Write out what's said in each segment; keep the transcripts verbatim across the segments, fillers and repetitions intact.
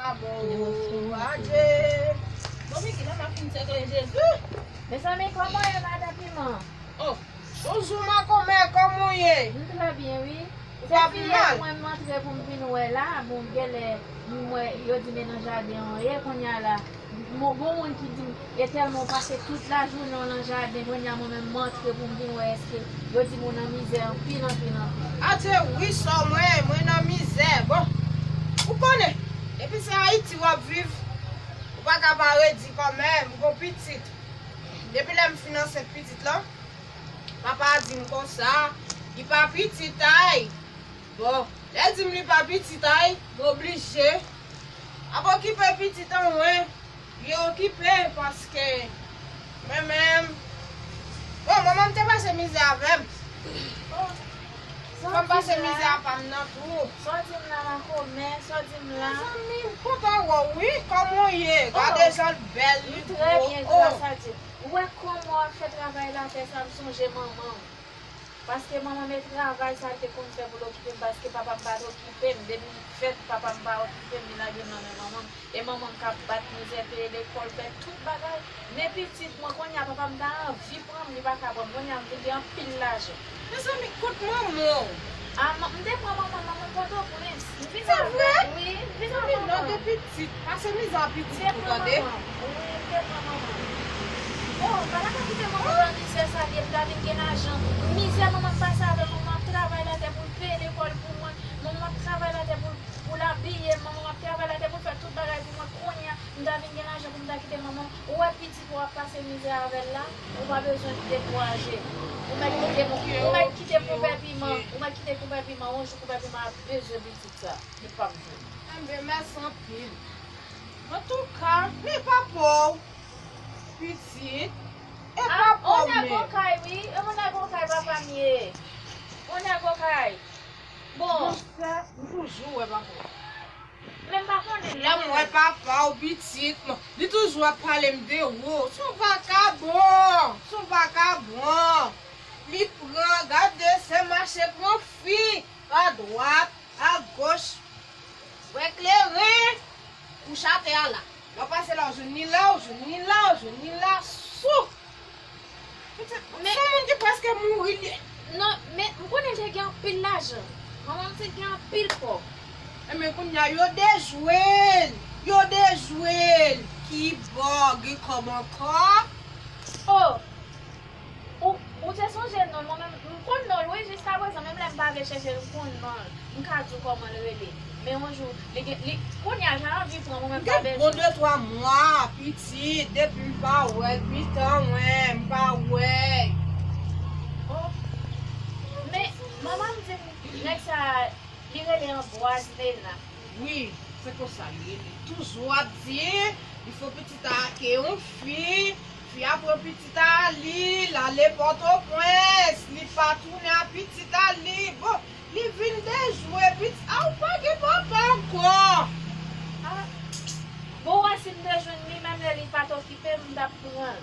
Abo, adje. Bon, Miki, lè m ap fin sèkle Jezi. Mezanmi, kòman w ye, madan Piman? Oh, bonjou, makomè, kòman w ye? M trè byen, wi. Ou pa pi mal? Se fi a mwen m antre pou m vin wè la. Bon, genlè, m wè, yo di m e nan jaden an ye, kounye a la. Bon, gon moun ki di m, e tèlman w pase tout lajounen w nan jaden, kounye a mwen menm m antre pou m vin wè èske yo di m ou nan mizè anpil, anpil, anpil. Adje wi, sè mwen, mwen nan mizè. Bon, ou konnen, depi se Ayiti w ap viv, ou pa ka pa redi kanmenm, m gon pitit. Depi lè m fin ansent pitit lan, papa a di m konsa, li pa pitit, ay. Bon, lè di m li pa pitit, ay, m oblije ap okipe pitit an mwen. Li okipe paske mwen menm, bon, manman m te pase mizè avè m. Fò m pase mizè a pa m nan tou. Sa w di m la, makomè, sa w di m la? Mezanmi, m kontan wè w, wi. Kòman w ye? Gade jan l bèl, li gwo. M trè byen, gras a Dye. Ou wè kòman w ap fè travay latè sa, m sonje manman m. Paske manman m e travay sa l te konn fè pou l okipe m, paske papa m pa t okipe m. Depi m fèt, papa m pa okipe m, li lage m nan men manman m. E manman m k ap bat mizè, peye lekòl, fè tout bagay. Men pitit mwen, kounye a papa m ta anvi pran m, li pa ka pran m. Kounye a m vin gen anpil lajan. Mezanmi, kot manman w? A, m te pran manman m, manman m Pòtoprens. M vin avè l, wi, m vin ak manman m. Lè w te pitit, pase mizè a pitit ou, tande? Wi, m te pran manman m. Oh, m pa ta ka kite manman m nan mizè sa l ye, m ta vin gen lajan. Mizè manman m pase avè m, manman m ap travay latè pou l peye lekòl pou mwen, manman m ap travay latè pou l, pou l abiye m, manman m ap travay latè pou l fè tout bagay pou mwen. Kounye a, m ta vin gen lajan pou m ta kite manman m. Ou wè pitit ou ap pase mizè avè l la, ou pa bezwen dekouraje. Ou mèt kite, ou mèt kite konpè piman, ou mèt kite konpè piman, yon jou konpè piman ap bezwen pitit sa, li p ap jwenn. Enben, mèsi anpil. Antouka, men papa w, pitit, e papa w menm. On nèg okay, wi, e on nèg okay papa m ye. On nèg okay. Bon. Monchè, m toujou wè papa w. Men m pa konnen non. Lè m wè papa w, pitit mwen, li toujou ap pale m de ou. Se yon vakabon, se yon vakabon. Li pran, gade, se mache pran fi, adwat, agoch. Wè kleren, kouche atè a la. Lè w pase la, w jwenn li la, w jwenn li la, w jwenn li la, sou. Men se yon moun ki prèske mouri li. Non, men m konnen l te gen anpil lajan. Manman m te gen anpil kòb. Enben, kounye a, yo dejwe l. Yo dejwe l. Kibò, gen kòb ankò? Oh! Ou, ou te sonje non l? Mwen menm, m konn non l, wi, jiskaprezan, menm lè m pa vle chèche l, m konn non l. M ka di w kòman l rele. Men yon jou, li gen, li, kounye a, jan anvi pran mwen menm pa bezwen. Gen bon de twa mwa, pitit, depi m pa wè l, pitit mwen, m pa wè l. Oh. Men, manman m di m, nèg sa, li rele Anbwaz Mena. Wi, se konsa li rele. Toujou ap di, il faut pitit a ke yon fi, fi a pran pitit a li, l ale Pòtoprens, li pa tounen a pitit a li. Bon, li vin dejwe pitit a, ou pa gen papa ankò. Ah, bon, wè si m te jwenn li, menm lè li pa t okipe m, m t ap pran l.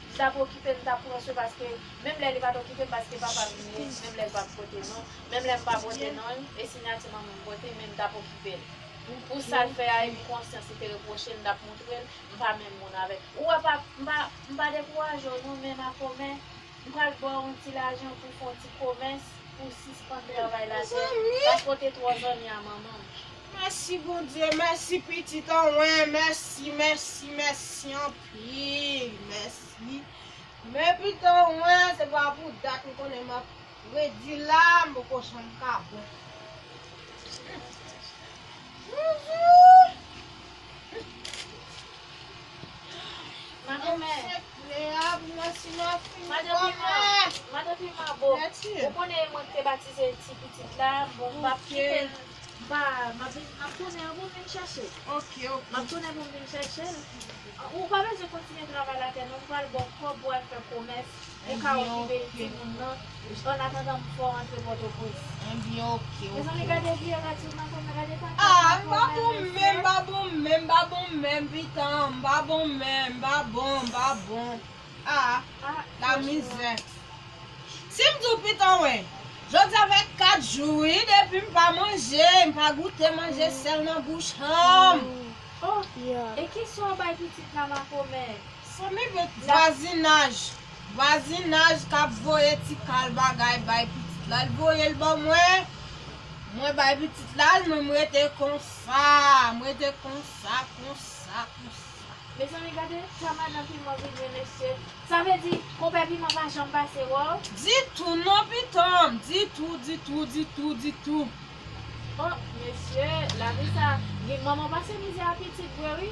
M t ap okipe l, m t ap pran swen, paske menm lè li pa t okipe m, paske papa m li ye, menm lè l pa t pote non, menm lè m pa pote non, e siyati manman m pote, men m t ap okipe l. Pou sa l fè a, epi konsyans li te repwoche l, m t ap montre l, m pa menm moun avè l. Ou wè, pa, m pa, m pa dekouraje w non, men makomè, m pral ba w yon ti lajan pou w fè yon ti komès, pou w sispann travay latè, paske w te twò zanmi a manman m. Mèsi Bondye, mèsi pitit an mwen, mèsi, mèsi, mèsi anpil, mèsi. Men pitit an mwen, se pa pou dat m konnen m ap redi la, m poko janm ka bon. Bonjou. Madanm, madanm Piman, madanm Piman, bon, ou konnen mwen te batize ti pitit la, bon, m ap kite l, m pa, m ap vin, m ap tounen pou m vin chèche l. Ok, ok. M ap tounen pou m vin chèche l. Ou pa bezwen kontinye travay latè non, m pral ba w kòb pou w al fè komès. Ou ka okipe timoun nan, annatandan m fè w antre Pòtoprens. Ebyen, ok, ok. Mezanmi, gade vye rad sou nan kò m nan, gade papa. Ah, m pa bon menm, m pa bon menm, m pa bon menm, pitan, m pa bon menm, m pa bon, m pa bon. Ah, la mizè. Si m di w pitan, wè. Jodi a fè kat jou, wi, depi m pa manje, m pa goute manje sèl nan bouch an m. Oh, e ki swa w bay pitit la makomè? Sanmi, vwazinaj, vwazinaj k ap voye ti kal bagay bay pitit la, l voye l ban mwen. Mwen bay pitit la l, mwen m rete konsa, m rete konsa, konsa, konsa. Mezanmi, gade ta madan piman vin ye, mesye. Sa vle di, konpè piman pa janm pase wè w? Ditou non, pitanm, ditou, ditou, ditou, ditou. Oh, mesye, lavi sa, gen manman pase mizè a pitit vre, wi.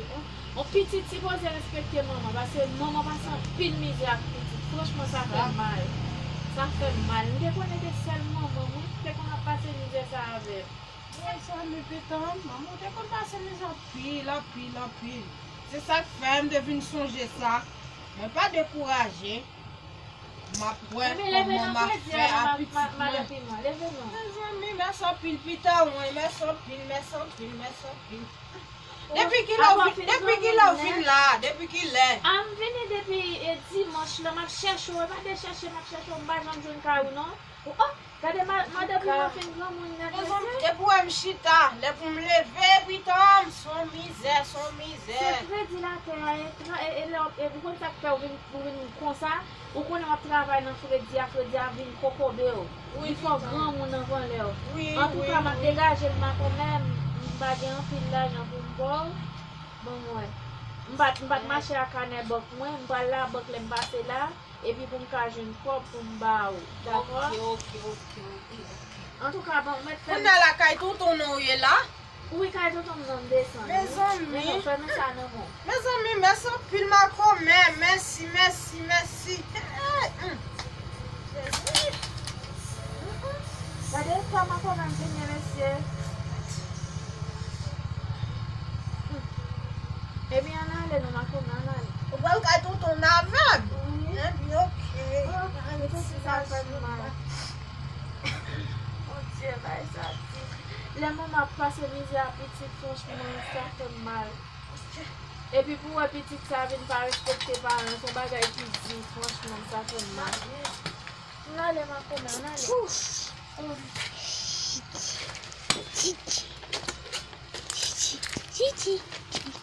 On pitit sipoze respekte manman, paske manman pase anpil mizè ak pitit. Franchman, sa fè m mal. Sa fè m mal. M te konnen se sèl manman mwen ki te konn ap pase mizè sa avè m. Mezanmi, pitanm, manman w te konn pase mizè anpil, anpil, anpil. Se sa k fè m te vin sonje sa. Mwen pa dekouraje. M ap wè kòman m ap fè a pitit mwen. Mezanmi, mèsi anpil, pitanm, wi, mèsi anpil, mèsi anpil, mèsi anpil. Depi kilè w vin, depi kilè w vin la, depi kilè? A, m vini depi e dimanch lan, m ap chèche w, e pa de chèche m ap chèche w, m pa janm jwenn kay ou non. Oh, gade madan piman fin granmoun nèt, mesye. Depi w wè m chita, lè pou m leve, pitanm, se yon mizè, se yon mizè. Se fredi latè a, e, e, e, e ou konn sa k fè ou vin, ou vin konsa? Ou konnen w ap travay nan fredi a, fredi a vin kokobe w. Li fè w granmoun anvan lè w. Antouka, m ap degaje m makomè, m pa gen anpil lajan pou m ba w. Ban m wè. M pa t, m pa t mache ak kanè bank mwen, m pral labank lè m pase la, epi pou m ka jwenn kòb pou m ba ou. Dakò? Ok, ok, ok, ok, ok. Antouka, ban m mèt fè m. Kounye a la kay tonton nan ou ye la? Wi, kay tonton m nan m desann. Mezanmi. Mezanmi, fè nou sa nan mwen. Mezanmi, mèsi anpil makomè. Mèsi, mèsi, mèsi. Jezi. Gade, kòman kòman m vini, mesye. Ebyen, ann ale non, makomè, ann ale. Ou pral kay tonton avè m? Wi. Ebyen, ok. Mèsi, sa fè m mal. Bondye, bay sa di. Lè manman ap pase mizè a pitit, franchman, sa fè m mal. Epi pou wè pitit sa vin pa respekte paran, se yon bagay ki di, franchman, sa fè m mal. Ann ale, makomè, ann ale. Titi. Titi. Titi.